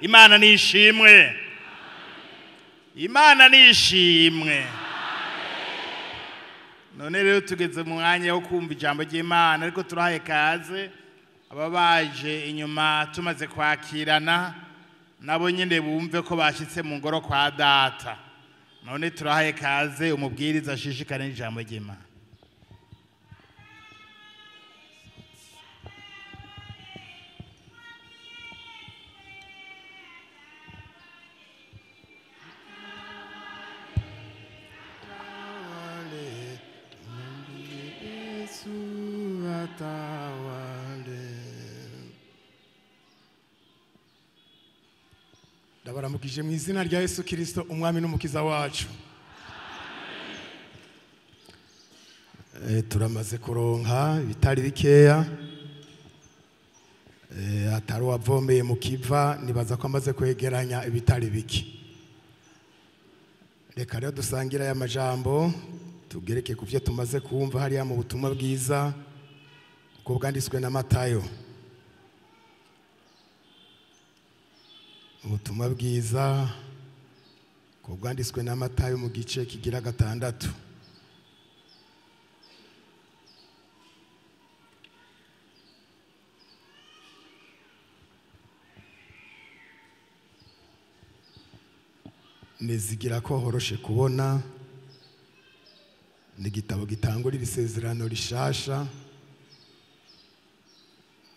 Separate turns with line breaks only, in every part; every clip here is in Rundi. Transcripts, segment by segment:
Imana nishimwe, Imana nishimwe. None rero tugeze mu mwanya wo kumva ijambo ry'Imana, ariko turahaye kaze ababaje inyuma tumaze kwakirana nabo nyine bumve ko bashitse mu ngoro kwa data. None turahaye kaze umubwiriza ashishikane n'ijambo ry'Imana.
Ndabaramukije mu izina rya Yesu Kristo umwami n'umukiza wacu. Turamaze kuronka ibitari bikeya, atari wavomeye mu kiva, nibaza ko amaze kwegeranya ibitari bike. Reka rero dusangira aya majambo tugereke ku byo tumaze kumva hariya mu butumwa bwiza uko bwanditswe na Matayo. Ubutumwa bwiza uko bwanditswe na Matayo mu gice kigira 6. Nizigira ko horoshe kubona ni igitabo gitangurira isezerano rishasha,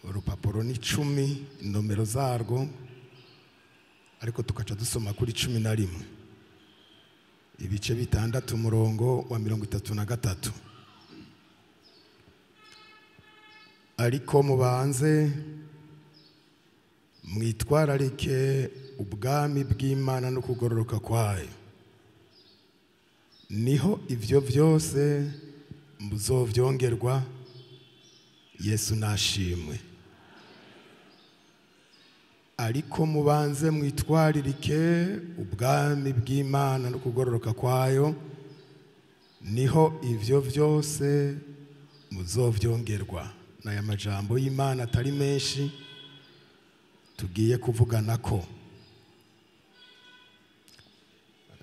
urupapuro ni 10, inomero zarwo, ariko tukaca dusoma kuri 11, ibice 6 umurongo wa 33. Ariko mubanze mwitwararike ubwami bw'Imana no kugororoka kwayo, niho ivyo vyose muzovyongerwa. Yesu nashimwe. Ariko mubanze mwitwaririke ubwami bw'Imana no kugororoka kwayo, niho ivyo vyose muzovyongerwa. N'aya majambo y'Imana atari menshi tugiye kuvugana ko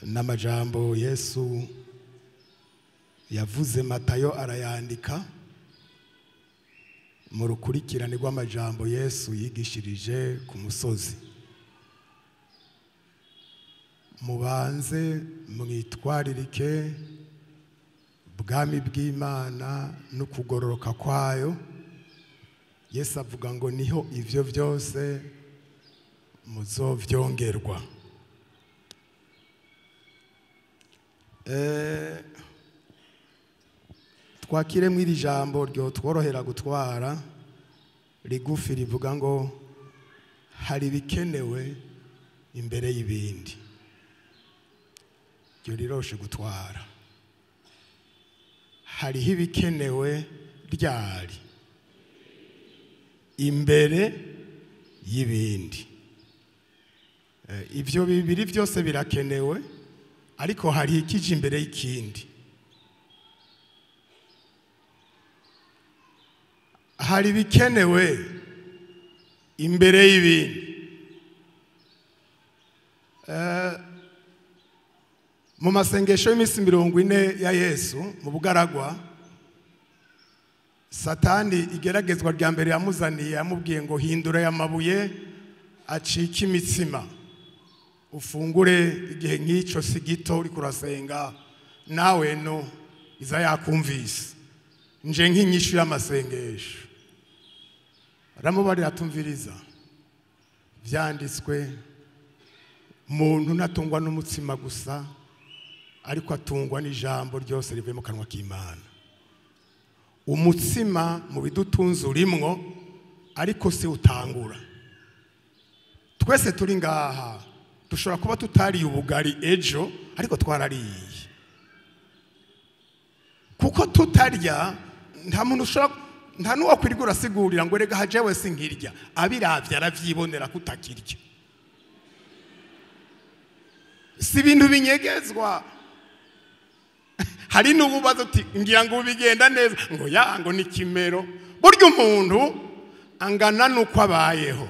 n'amajambo Yesu yavuze, Matayo arayandika mu rukurikirane rw'amajambo Yesu yigishirije ku musozi. Mubanze mwitwaririke ubwami bw'Imana no kugororoka kwayo. Yesu avuga ngo niho ivyo vyose muzovyongerwa. Twakire mw'iri jambo ryo tworohera gutwara rigufi rivuga ngo hari bikenewe imbere y'ibindi. Ryo riroshe gutwara. Hariho ibikenewe ryari imbere y'ibindi. Ivyo bibiri byose birakenewe, ariko hari ikije imbere y'ikindi. Hari bikenewe imbere y'ibindi. Mu masengesho y'imisi 40 ya Yesu mu bugaragwa, Satani igeragezwa rya mbere yamuzaniye, yamubwiye ngo hindura aya mabuye acike imitsima, ufungure igihe nk'icyo si gito uri kurasenga, nawe no iza yakumvise nje nk'inyishu y'amasengesho. Aramubarira atumviriza, vyanditswe umuntu ntatungwa n'umutsima gusa, ariko atungwa n'ijambo ryose rivuye mu kanwa k'Imana. Umutsima mu bidutunze urimwo, ariko si utangura. Twese turi ngaha dushobora kuba tutariye ubugari ejo, ariko twarariye. Kuko tutarya nta muntu ushobora, nta n'uwakwirwa urasigurira ngo erega hajewe sinkirya, abiravye aravyibonera kutakirya. Si ibintu binyegezwa. Hari n'ububazo uti ngira ngo bigenda neza, ngo ya ngo ni kimero. Burya umuntu angana nuko abayeho.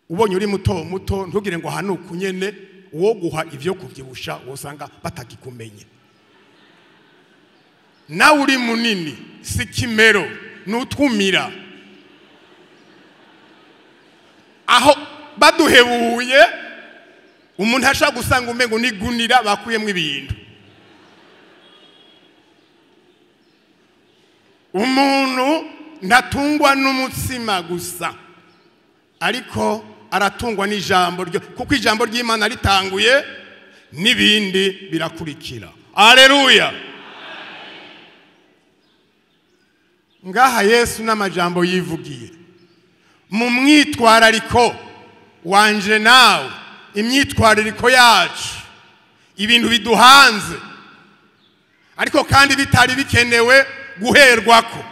Ubonye uri muto muto ntugire ngo hanuku nyene uwo guha ivyo kuvyibusha wosanga batagikumenye. Nawe uri munini si kimero nutwumira. Aho baduhebuye umuntu ashaka gusanga umengo nigunira bakuyemwe ibintu. Umuntu ntatungwa n'umutsima gusa, ariko aratungwa n'ijambo ryo, kuko ijambo ry'Imana ritanguye n'ibindi birakurikira. Haleluya. Ngaha Yesu n'amajambo yivugiye mu mwitwarariko wanje nawe, imyitwarariko yacu, ibintu biduhanze ariko kandi bitari bikenewe guherwako.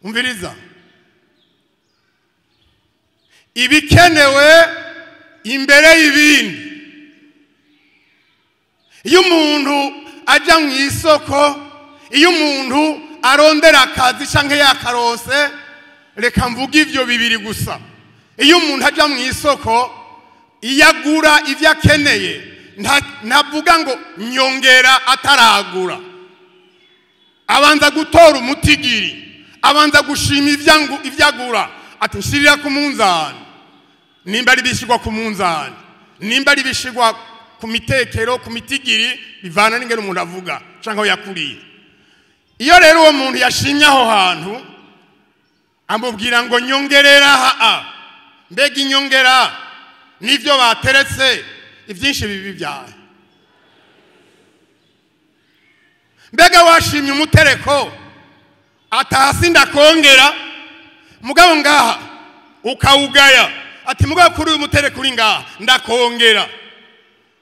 Umviriza, ibikenewe imbere y'ibindi. Iyo umuntu ajya mu isoko, iyo umuntu arondera akazi canke yakarose, reka mvuge ivyo bibiri gusa. Iyo umuntu ajya mu isoko, iyo agura ivyo akeneye, ntavuga ngo nyongera ataragura. Abanza gutora umutigiri, abanza gushima ivyo agura, ati nshirira ku munzani. Nimba ari bishigwa ku munzani, nimba ari bishigwa ku mitekero, ku mitigiri, bivana n'ingene umuntu avuga canke aho yakuriye. Iyo rero uwo muntu yashimye aho hantu, amubwira ngo nyongerera ha, mbega inyongera n'ivyo bateretse ivyinshi bibi byawe. Mbega washimye umutereko atasi ndakongera, mugabo ngaha ukawugaya, ati mugabo kuri uyu mutereko uri ngaha ndakongera.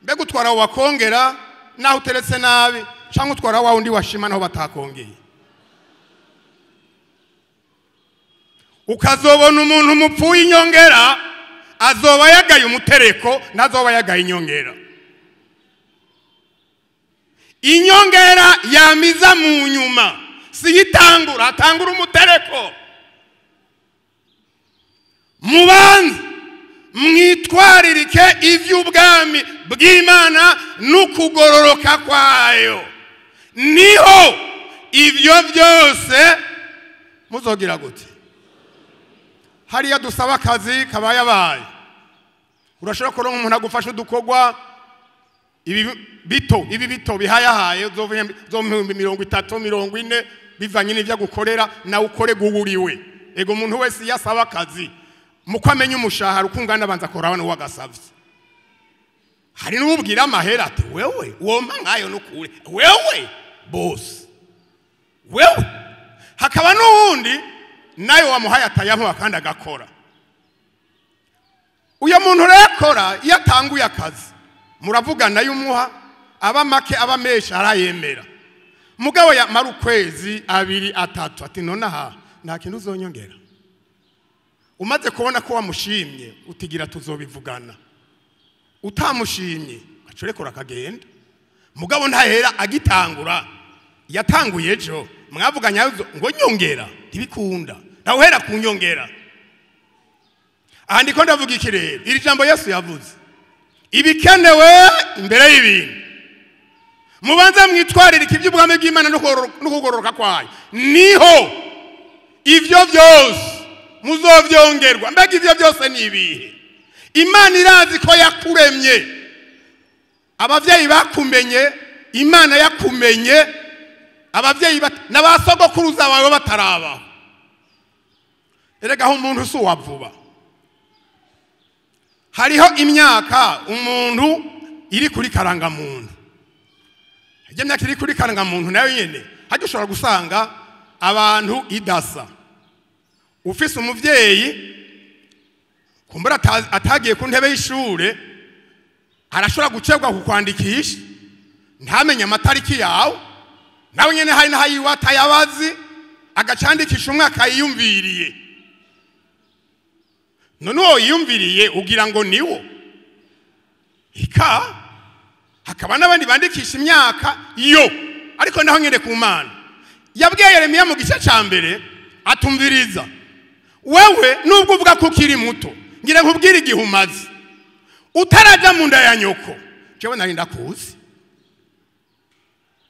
Mbega utwara wakongera naho uteretse nabi, canke utwara wa undi washima naho batakongeye. Ukazobona umuntu mupfuye inyongera, azoba yagaye umutereko nazoba yagaye inyongera. Inyongera yamiza mu nyuma, siyitangura, atangura umutereko. Mubanze mwitwaririke ivy'ubwami bw'Imana n'ukugororoka kwayo, niho ivyo byose muzogira gute. Hariya dusaba akazi kabayabaye, urashobora kuronka umuntu agufasha udukogwa ibi bito bihayahaye, zo 30 40 bivanye n'ivyo agukorera, nawe ukore guwuriwe. Ego umuntu wese iyo asaba akazi muko amenya umushahara ukungana abanza akora n'uwo agasavye. Hari n'ubwira amahera ati wewe wompa nkayo nukure, wewe boss, wewe. Hakaba n'uwundi nayo wamuhaye atayamuha kandi agakora. Uyo muntu rekora iyo atanguye akazi muravugana y'umuha, aba make aba menshi arayemera. Mugabo yamara ukwezi 2 3 ati none aha nta kintu uzonyongera. Umaze kubona ko wamushimye utigira tuzobivugana. Utamushimye acurekora akagenda. Mugabo ntahera agitangura, yatanguye ejo mwavuganya ngo nyongera, ntibikunda, ntawuhera kunyongera. Aha ndiko ndavuga iki rero? Iri jambo Yesu yavuze, ibikenewe imbere y'ibintu. Mubanze mwitwaririke iby'ubwami bw'Imana n'ukugororoka kwayo, niho ivyo byose muzovyongerwa. Mbega ivyo byose ni ibihe? Imana irazi ko yakuremye, abavyeyi bakumenye, Imana yakumenye, abavyeyi n'abasogokuruza bawe batarabaho. Erega aho umuntu si uwa vuba. Hariho imyaka umuntu iri kuri karangamuntu. Ijya myaka iri kuri karangamuntu nayo nyene hajya ushobora gusanga abantu idasa. Ufise umuvyeyi kumbura atagiye ku ntebe y'ishure, arashobora gucebwa kukwandikisha, ntamenye amatariki yawe, nawe nyene hari n'ahayiwe atayabazi, agacandikisha umwaka yiyumviriye. None uwo yiyumviriye ugira ngo niwo ika. Hakaba n'abandi bandikisha imyaka yo, ariko naho nyene ku Mana. Yabwiye Yeremiya mu gice ca mbere atumviriza, Wewe nubwo uvuga ko ukiri muto, ngira nkubwire igihe umaze utaraja mu nda ya nyoko, jewe nari ndakuzi.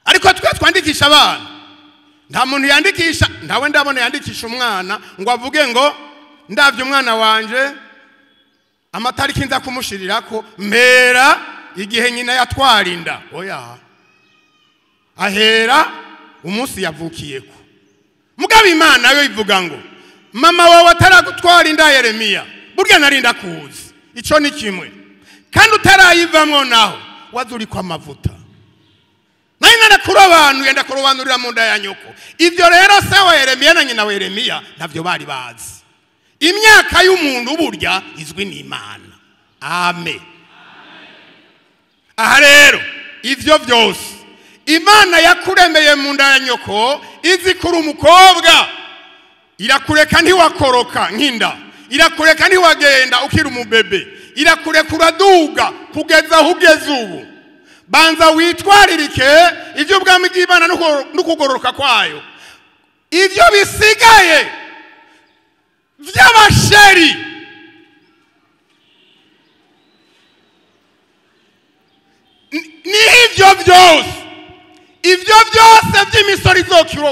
Ariko twe twandikisha abana, nta muntu yandikisha, ntawe ndabona yandikisha umwana ngo avuge ngo ndavye umwana wanje amatariki nza kumushirirako mbera igihe nyina yatwara inda. Oya, ahera umunsi yavukiyeko. Mugabo Imana yo ivuga ngo mama wawe ataragutwara inda Yeremiya, burya nari ndakuzi. Ico ni kimwe. Kandi utarayivamwo naho wazurikwa amavuta. Nari narakurobanuye, ndakurobanurira mu nda ya nyoko. Ivyo rero se wa Yeremiya na nyina wa Yeremiya ntavyo bari bazi. Imyaka y'umuntu burya izwi n'Imana. Amen. Aha rero ivyo vyose Imana yakuremeye mu nda ya nyoko izi kuri umukobwa, irakureka ntiwakoroka nk'inda, irakureka ntiwagenda ukiri umubebe, irakureka uraduga kugeza aho ugeze ubu. Banza witwaririke ivyo ubwami bw'Imana n'ukugororoka kwayo. Ivyo bisigaye vy'abasheri ni ivyo vyose, ivyo vyose vy'imisoro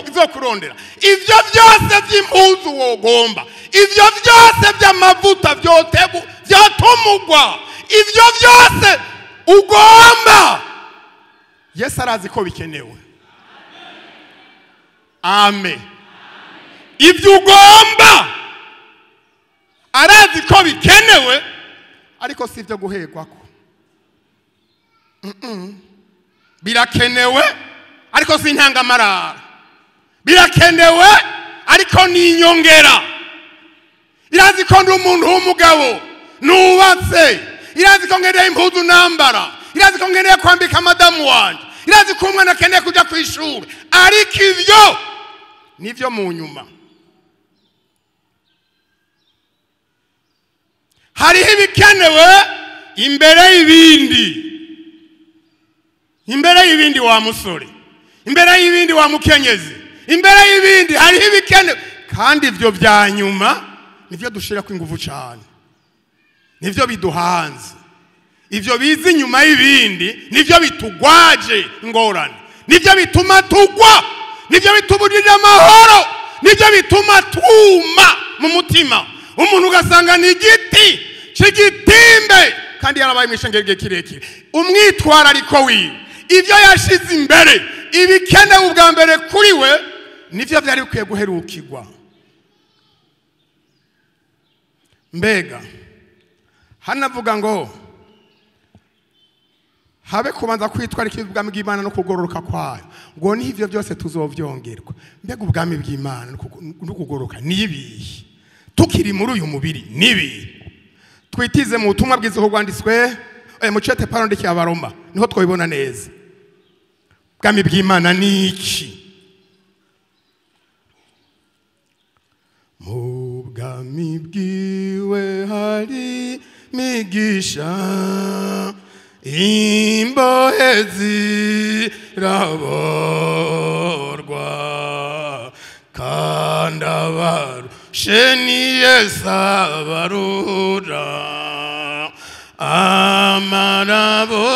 izokurondera, ivyo vyose vy'impuzu wogomba, ivyo vyose vy'amavuta vyotumugwa, ivyo vyose ugomba, Yesu arazi ko bikenewe. Amen. Ivyo ugomba arazi ko bikenewe, ariko si ivyo guhegwako. Birakenewe ariko si intangamarara. Birakenewe ariko ni inyongera. Irazi ko ndi umuntu w'umugabo nubatse, irazi ko nkeneye impuzu nambara, irazi ko nkeneye kwambika madamu wanje, irazi ko umwana akeneye kuja kw'ishuri, ariko ivyo nivyo mu nyuma. Hariho ibikenewe imbere y'ibindi. Imbere y'ibindi wa musore, imbere y'ibindi wa mukenyezi, imbere y'ibindi hariho ibikenewe. Kandi ivyo vya nyuma nivyo dushirako inguvu cyane, nivyo biduhanze. Ivyo biza inyuma y'ibindi nivyo bitugwaje ingorane, nivyo bituma tugwa, nivyo bitubujije amahoro, nivyo bituma tuma mu mutima. Umuntu ugasanga ni igiti c'igitimbe kandi yarabaye mw'ishengero igihe kirekire. Umwitwarariko wiwe, ivyo yashize imbere, ibikenewe ubwa mbere kuri we, nivyo vyari bikwiye guherukirwa. Mbega hanavuga ngo habe kubanza kwitwararika ubwami bw'Imana no kugororoka kwayo, ngo ni ivyo byose tuzovyongerwa. Mbega ubwami bw'Imana no kugororoka ni ibihe? Tukiri muri uyu mubiri ni ibihe? Twitize mu butumwa bwiza aho bwanditswe mu cete Paulo ndikiye Abaroma, niho twabibona neza. Ubwami bw'Imana ni iki? Mu bwami bwiwe hari migisha, imbohe ziraborwa, kandi abarushe ni Yesu abarura, amarabo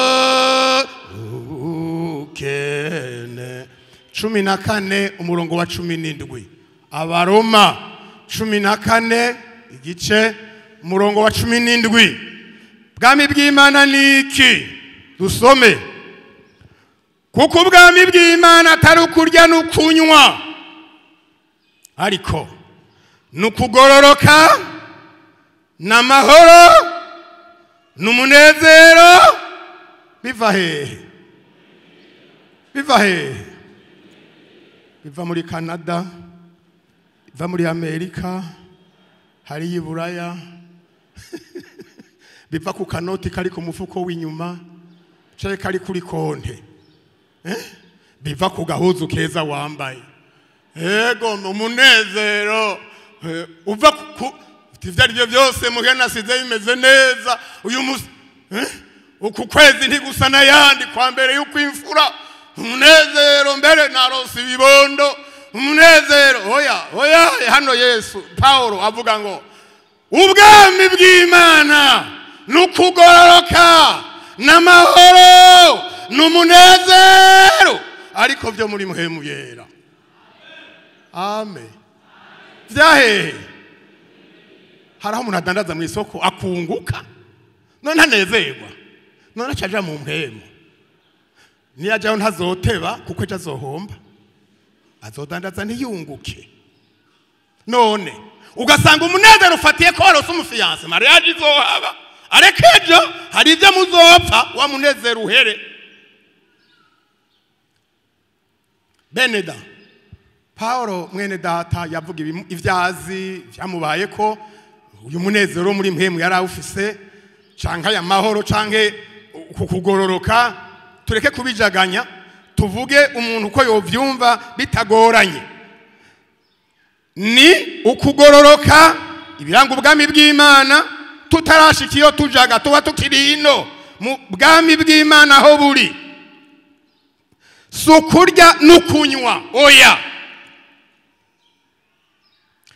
ubukene. 14 umurongo wa 17. Abaroma 14 igice umurongo wa 17. Bwami bw'Imana ni iki? Dusome. Kuko ubwami bw'Imana atari ukurya n'ukunywa, ariko n'ukugororoka n'amahoro n'umunezero biva hehe? Biva hehe? Biva muri Canada, biva muri Amerika, hari i Buraya, biva ku kanoti kari ku mufuko w'inyuma canke kari kuri konte, biva ku gahuzu keza wambaye. Ego umunezero uva ku ivyo ari byo byose muhe nasize bimeze neza uyu musi, uku kwezi ntigusa n'ayandi kwa mbere y'uko imfura, umunezero mbere narose ibibondo, Umunezero, oya oya. Hano Yesu Paulo avuga ngo ubwami bw'Imana n'ukugororoka n'amahoro n'umunezero, ariko byo muri Muhemu Yera. Amen. Vyahehe? Hariho umuntu adandaza mu isoko akunguka, none ntanezerwa, none acaja mu mpemu. Niyajyaho ntazoteba, kuko ejo azohomba, azodandaza ntiyunguke. None ugasanga umunezero ufatiye ko warose umu fiancé, mariage izohaba, ariko ejo hari ibyo muzopfa, wa munezero uhere. Beneda Paulo, mwene data, yavuga ibyazi byamubaye, ko uyu munezero muri mpemu yari awufise, canke aya mahoro, canke kugororoka. Tureke kubijaganya, tuvuge umuntu uko yovyumva bitagoranye. Ni ukugororoka, ibiranga ubwami bw'Imana. Tutarashika iyo tujaga, tuba tukiri ino mu bwami bw'Imana aho buri. Si ukurya n'ukunywa, oya,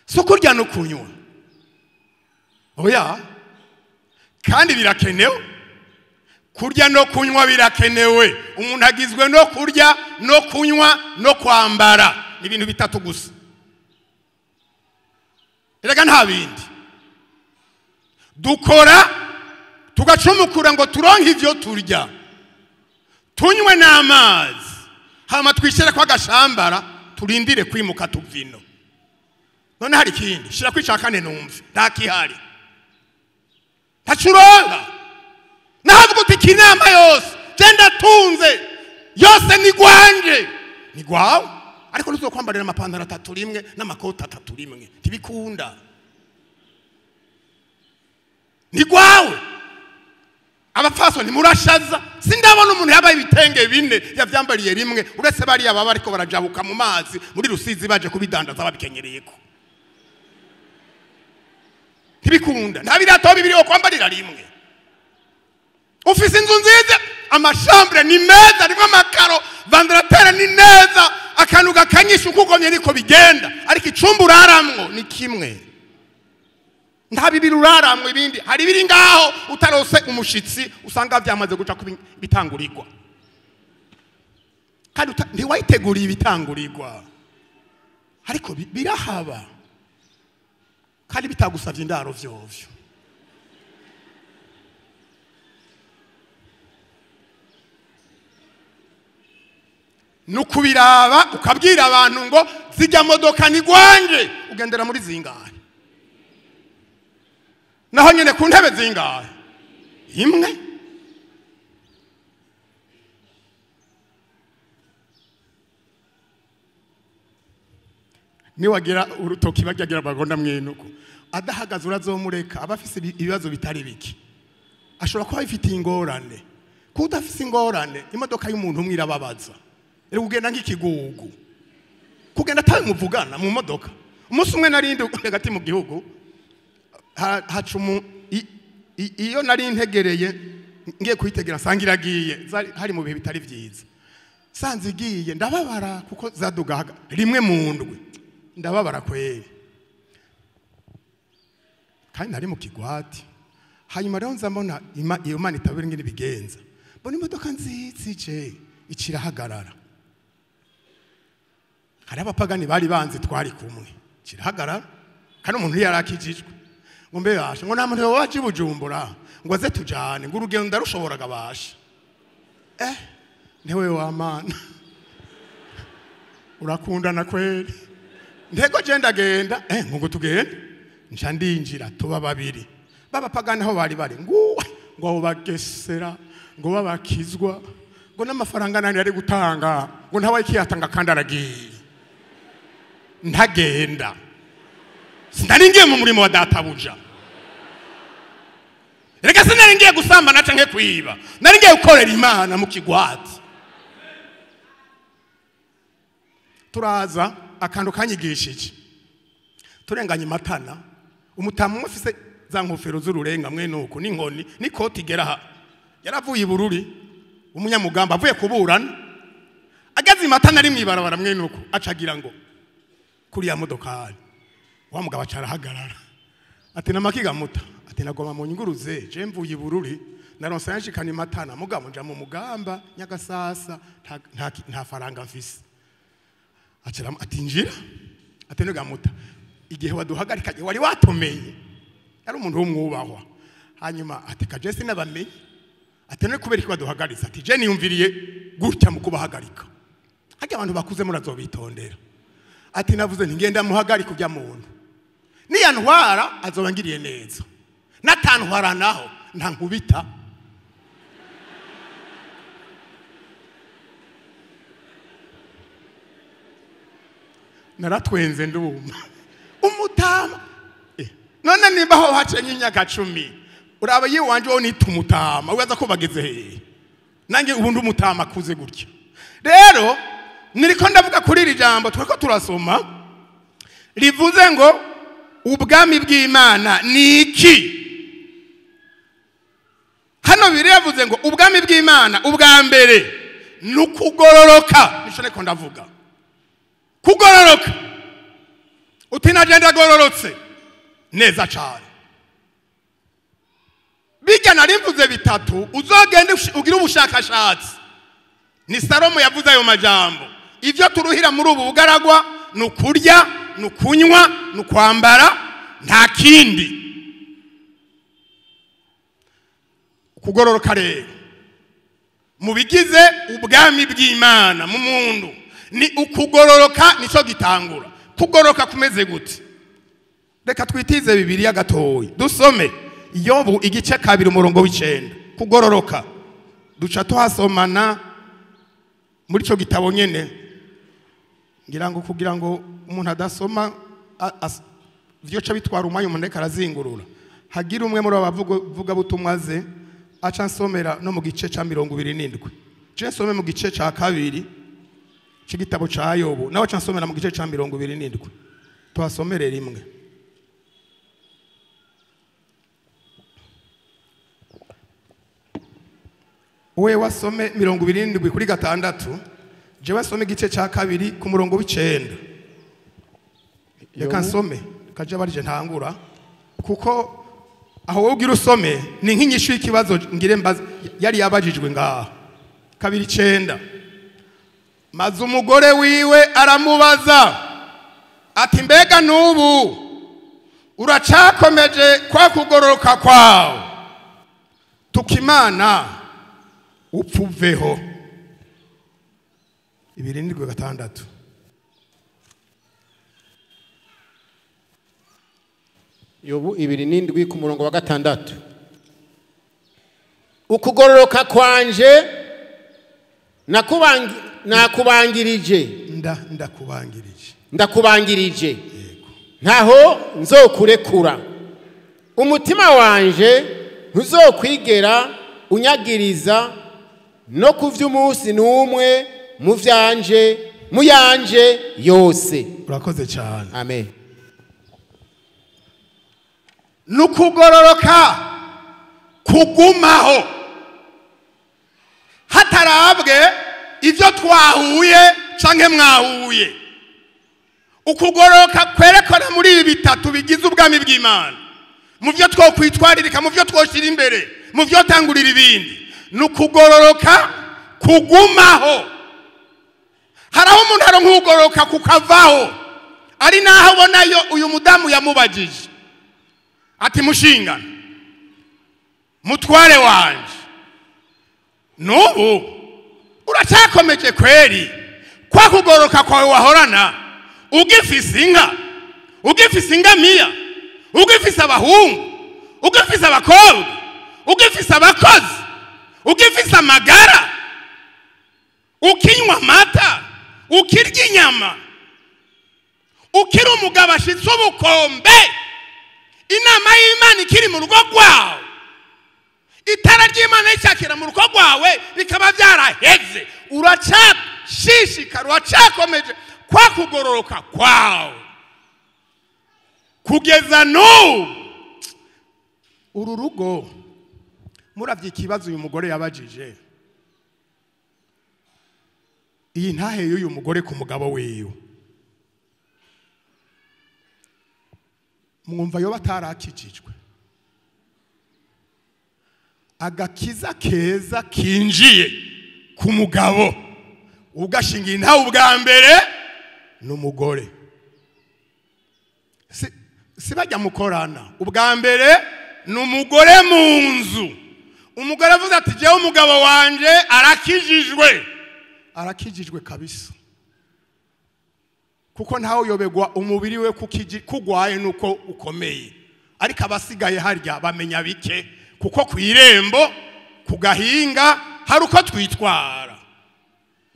si ukurya n'ukunywa, oya. Kandi birakenewe, kurya no kunywa birakenewe. Umuntu agizwe no kurya no kunywa no kwambara. Ni ibintu bitatu gusa erega, nta bindi. Dukora tugacumukura ngo turonke ivyo turya, tunywe n'amazi, hama twishyire ko agashambara, turindire kwimuka tuvino. None hari ikindi? Shira kwica kane numve. Nta kihari, ntacuronka. Navuga uti kinama yose je ndatunze, yose ni gwanje. Ni gwawe, ariko ntuzokwambarira amapantaro atatu rimwe n'amakoti atatu rimwe, ntibikunda. Ni gwawe. Abapfasoni murashaza. Sindabona umuntu yabaye ibitenge bine yavyambariye rimwe, uretse bariya baba ariko barajabuka mu mazi muri Rusizi baje kubidandaza babikenyereyeko. Ntibikunda. Nta birato bibiri wo kwambarira rimwe. Ufise inzu nziza, ama chambres ni meza, arimo amakaro, ventilateur ni neza, akantu gakanyisha uko ugomye, niko bigenda. Ariko icumba uraramwo ni kimwe, nta bibiri uraramwo. Ibindi hari biri ngaho, utarose umushitsi usanga byamaze guca ku bitangurirwa, kandi ntiwayiteguriye ibitangurirwa. Ariko birahaba, kandi bitagusavye indaro vyovyo. Nukubiraba ukabwira abantu ngo zijya modoka ni gwanje, ugendera muri zingahe? Naho nyene ku ntebe zingahe? Imwe. Niwagira urutoki bajyagira bagonda mwenuko adahagaze, urazomureka, aba afise ibibazo bitari biki, ashobora kuba abifitiye ingorane. Kuba udafise ingorane, imodoka y'umuntu umwe irababaza. Iri kugenda nk'ikigugu, kugenda atawe muvugana mu modoka. Umunsi umwe narindi hagati mu gihugu, haca iyo nari ntegereye, ngiye kuyitegera nsanga iragiye. Hari mu bihe bitari vyiza. Sanze igiye ndababara, kuko zadugahaga rimwe mu ndwi. Ndababara kweri, kandi nari mu kigwati. Hanyuma rero nza mbona iyo Mana itabera ingene ibigenza. Mbona imodoka nziza ije icirahagarara. Hari abapagani bari banzi twari kumwe. Kirahagarara, kandi umuntu yarakijijwe, ngo mbe basha, ngo nta muntu waje i Bujumbura ngo aze tujane, ngo urugendo ndarushoboraga basha. Ntewe wa Mana, urakundana kweri. Ntego je ndagenda, ngo tugende. Nca ndinjira, tuba babiri. B'abapagani aho bari bari nguwe, ngo abo bagesera ngo babakizwa, ngo n'amafaranga nani ari gutanga, ngo ntawe ikiyatanga kandi aragiye. Ntagenda, sinari ngiye mu murimo wa databuja. Reka, sinari ngiye gusambana canke kwiba, nari ngiye gukorera Imana mu kigwati. Turaza, akantu kanyigishije, turenganye Matana, umutamu umwe afise za nkofero z'ururenga mwe nuko n'inkoni n'ikoti igera aha, yaravuye i Bururi, umunyamugamba avuye kuburana. Ageze i Matana ari mw'ibarabara mwe nuko acagira ngo Kuri ya modokari wa mugabo acarahagarara ati namakiga muta ati nagoma mu nyunguruze je mvuye Bururi naronse yanshikana Matana mugabo nja mu Mugamba Nyagasasa nta faranga mfise. Acara ati njira ati nega muta igihe waduhagarikaje wari watumenye yari umuntu w'umwubahwa. Hanyuma ati kaje sinabamenye ati none kubera iki waduhagaritse ati je niyumviriye gutya mu kubahagarika hajya abantu bakuze murazobitondera ati navuze nti ngenda muhagarika ujya muntu niyantwara azobangiriye neza natantwara naho nta nkubita. Naratwenze nduma umutama none nimba ho hacenye imyaka 10 uraba yiwanje wo nita umutama ubaza ko bageze hehe nange ubundi umutama akuze gutya. Rero niriko ndavuga kuri iri jambo tweko turasoma rivuze ngo ubwami bw'Imana ni iki. Hano biravuze ngo ubwami bw'Imana ubwa mbere nukugororoka. Nico niko ndavuga kugororoka. Uti nagenda gororotse neza cyane bijya narimvuze bitatu uzogende ugira ubushakashatsi. Ni Salomo yavuze ayo majambo. Ivyo turuhira muri ubu bugaragwa nukurya nukunywa nukwambara nta kindi. Kugororoka rero mu bigize ubwami bw'Imana mu muntu ni ukugororoka nico gitangura. Kugororoka kumeze gute? Reka twitize Bibiliya gatoyi dusome Yobu igice 2 umurongo w'9. Kugororoka duca tuhasomana muri ico gitabo nyene ngira ngo kugira ngo umuntu adasoma vyoca bitwara umwanya umuntu ariko arazingurura hagira umwe muri abavuga butumwa ze aca nsomera no mu gice ca 27. Je nsome mu gice ca 2 c'igitabo ca Yobu nawe aca nsomera mu gice ca 27 tuhasomere rimwe. We wasome 27 kuri 6 je wasome igice ca 2 ku murongo w'9. Reka nsome kaje barije ntangura kuko aho wowe ugira usome ni nk'inyishu y'ikibazo ngire mbaza yari yabajijwe ngaha. 2:9 maze umugore wiwe aramubaza ati mbega nubu uracakomeje kwa kugororoka kwawe tukimana upfuveho. 26.
Yobu 27 ku murongo wa 6. Ukugororoka kwanje nakubangirije ndakubangirije ntaho nzokurekura umutima wanje ntuzokwigera unyagiriza no kuvy'umunsi n'umwe mu vyanje muyanje yose.
Urakoze cyane.
Amen.
Nukugororoka kugumaho hatarabwe ivyo twahuye canke mwahuye. Ukugororoka kwerekana muri ibi bitatu bigize ubwami bw'Imana mu byo twokwitwaririka mu byo twoshira imbere mu byo tangurira ibindi nukugororoka kugumaho. Haraho umuntu aronkugororoka kukavaho ari naho abonayo uyu mudamu yamubajije ati mushingana mutware wanje nubu uracakomeje kweri kwa kugororoka kwawe wahorana ugifise inka ugifise ingamiya ugifise abahungu ugifise abakobwa ugifise abakozi ugifise amagara ukinywa amata ukirya inyama ukiri umugabo ashitse ubukombe inama y'Imana ikiri mu rugo rwawe itara ry'Imana ricyakira mu rugo rwawe bikaba byaraheze uracashishikara uracakomeje kwa kugororoka kwawe kugeza n'ubu. Uru rugo muravye ikibazo uyu mugore yabajije iyi ntahe y'uyu mugore ku mugabo wiwe Mwumva yo batarakijijwe. Agakiza keza kinjiye ku mugabo ugashinga intawe ubwa mbere n'umugore. Si bajya mukorana ubwa mbere n'umugore mu nzu. Umugore avuze ati jewe umugabo wanje arakijijwe, arakijijwe kabisa, kuko ntawe yobegwa umubiri we kugwaye nuko ukomeye. Ariko abasigaye harya bamenya bike, kuko ku irembo ku gahinga hari uko twitwara.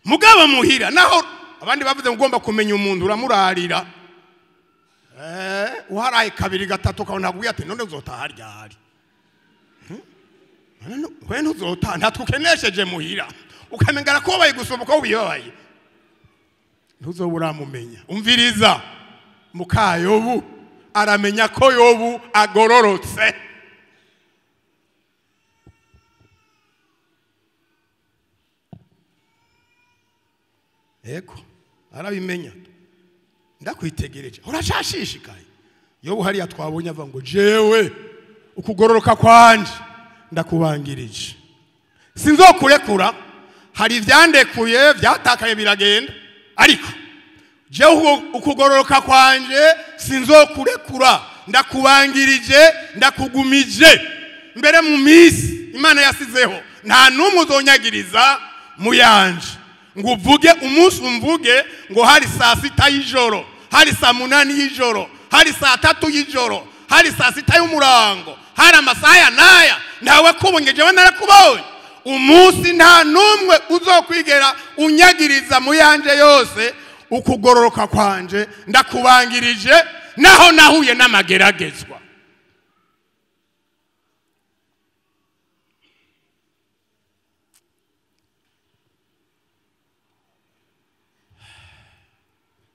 Mugabo muhira naho abandi bavuze ngomba kumenya umuntu uramurarira, uharaye kabiri gatatu ukabona aguye ati none uzotaha ryari? We ntuzotaha, ntatwukenesheje muhira, ukamengara ko wabaye gusumba uko wiyobaye, ntuzobura uramumenya. Umviriza, muka Yobu aramenya ko Yobu agororotse. Ego arabimenya. Ndakwitegereje urashashishikaye. Yobu hariya twabonye avuga ngo jewe ukugororoka kwanje ndakubangirije, sinzokurekura. Hari ivyandekuye vyatakaye biragenda, ariko jewe ukugororoka kwanje sinzokurekura, ndakubangirije, ndakugumije. Mbere mu misi Imana yasizeho nta numwe uzonyagiriza muyanje ngo uvuge umunsi umvuge ngo hari saa 6 y'ijoro, hari saa 8 y'ijoro, hari saa 3 y'ijoro, hari saa 6 y'umurango, hari amasaha ya naya, ntawe kubonye jewe narakubonye. Umunsi nta numwe uzokwigera unyagiriza muyanje yose, ukugororoka kwanje ndakubangirije, naho nahuye n'amageragezwa.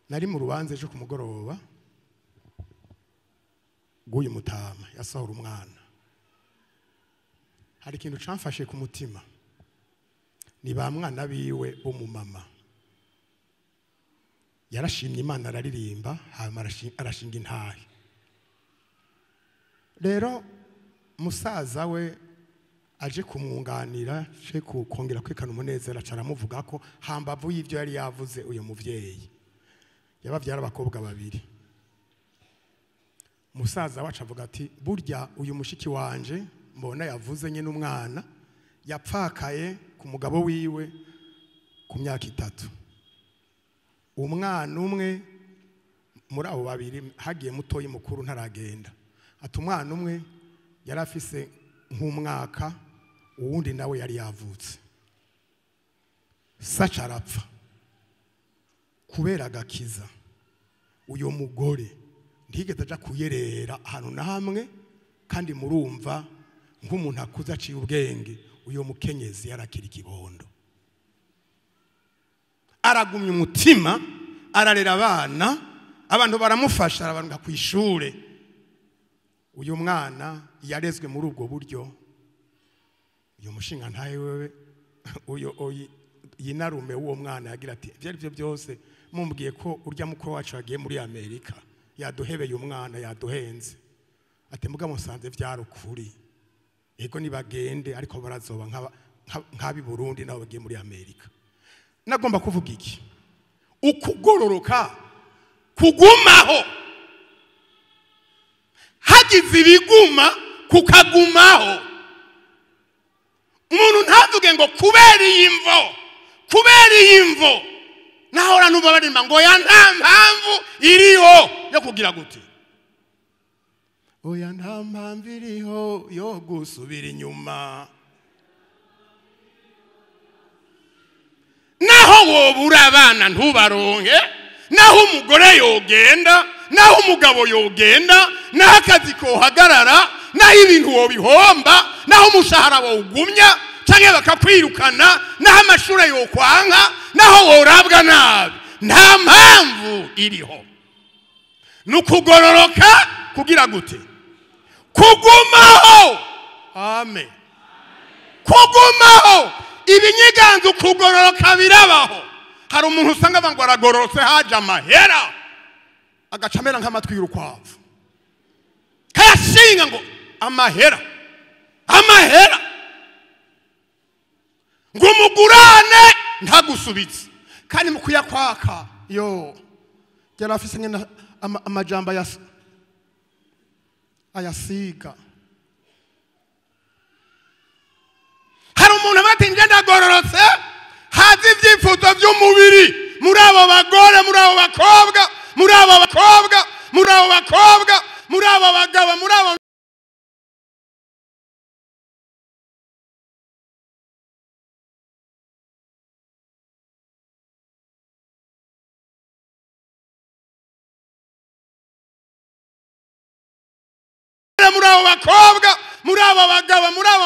Nari mu rubanza ejo ku mugoroba rw'uyu mutama yasohora umwana. Hari ikintu camfashe ku mutima, ni ba mwana biwe bo mu mama. Yarashimye Imana araririmba, hanyuma arashinga intahe. Rero musaza we aje kumwunganira, aje kongera kwekana umunezero, aca aramuvuga ko hambavu y'ivyo yari yavuze uyu muvyeyi yabavyara abakobwa babiri. Musaza wacu avuga ati burya uyu mushiki wanje mbona yavuze nye n'umwana yapfakaye ku mugabo wiwe ku myaka 3. Umwana umwe muri abo babiri hagiye mutoyi mukuru ntaragenda. Ati umwana umwe yari afise nk'umwaka, uwundi nawe yari yavutse. Sacha arapfa kubera agakiza. Uyo mugore ntigeze aja kuyerera ahantu na hamwe, kandi murumva nk'umuntu akuze aciye ubwenge, uyo mukenyezi yarakira ikibondo. Aragumya umutima, ararera abana, abantu baramufasha, arabanuka ku ishure. Uyu mwana yarezwe muri ubwo buryo. Uyu mushinga ntaye wewe uyo yinarume uwo mwana yagira ati ibyo ari byo byose mumbwiye ko urya mukuru wacu yagiye muri Amerika yaduhebeye umwana yaduhenze. Ati muga musanze vyarukuri, ego nibagende ariko barazoba nk'abi Burundi nabo bagiye muri Amerika. Nagomba kuvuga iki? Ukugororoka kugumaho, hagize ibiguma kukagumaho. Umuntu ntavuge ngo kubera iyi mvo, kubera iyi mvo. Nahora numva barimba ngo ya nta mpamvu iriho yo kugira gute, oya nta mpamvu iriho yo gusubira inyuma. Naho wobura abana ntubaronke, naho umugore yogenda, naho umugabo yogenda, naho akazi kohagarara, naho ibintu wobihomba, naho umushahara wawugumya canke bakakwirukana, naho amashure yokwanka, naho worabwa nabi, nta mpamvu iriho. Nukugororoka kugira gute? Kugumaho. Amen. Kugumaho. Ibinyiganzo kugororoka birabaho. Hari umuntu usanga bangwa aragororotse haje amahera agacamera nk'amatwi y'urukwavu. Ashinga ngo amahera amahera ngo umugurane ntagusubitse kandi mu kuyakwaka yo yari afise nyene amajambo ayasiga. Hari umuntu avuga ati nje ndagororotse, haza ibyifuzo by'umubiri muri abo bagore, muri abo bakobwa, muri abo bakobwa, muri abo bakobwa, muri abo bagabo, muri abo muri abo bakobwa, muri abo bagabo, muri abo